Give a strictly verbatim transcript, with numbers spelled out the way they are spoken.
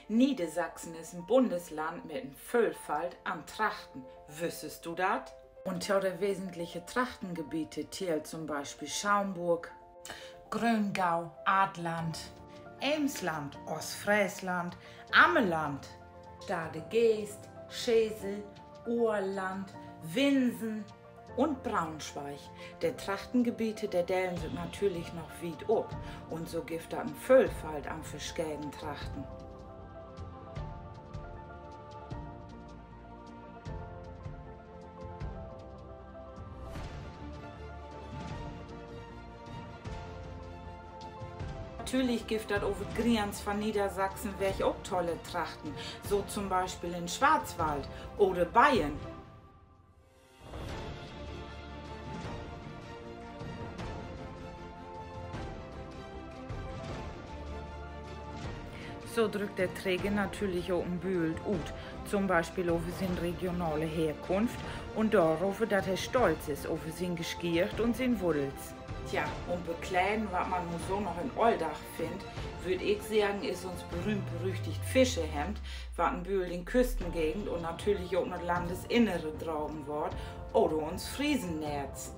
Niedersachsen is en Bundesland mit en Veelfalt an Trachten. Wüssest du dat? Un to de wesentliche Trachtengebiete tellt to'n Bispeel Schaumburg, Gröngau, Artland, Emsland, Oostfreesland, Ammerland, Stade Geest, Schesel, Ohrland, Winsen un Braunschweig. De Trachtengebiete, de delen sük natürlich noch wiet op. Un so gifft dat en Veelfalt an verscheden Trachten. Natürlich gifft dat över de Grenz van Niedersachsen weg ok tolle Trachten, so to'n Bispeel in Schwarzwald oder Bayern. So drückt de Träger natürlich ok en Bült ut, to'n Bispeel över sien regionale Herkunft un doröver, dat he stolt is över sien Geschicht un sien Wuddels. Tja, un Bekleden, wat man nu so noch in'n Alldag finnt, würd ik seggen, is uns berühmt-berüchtigt Fischerhemd, wat en Bült in Küstengegend un natürlich ok na't Landesinnere dragen warrt, oder uns Friesenneetz.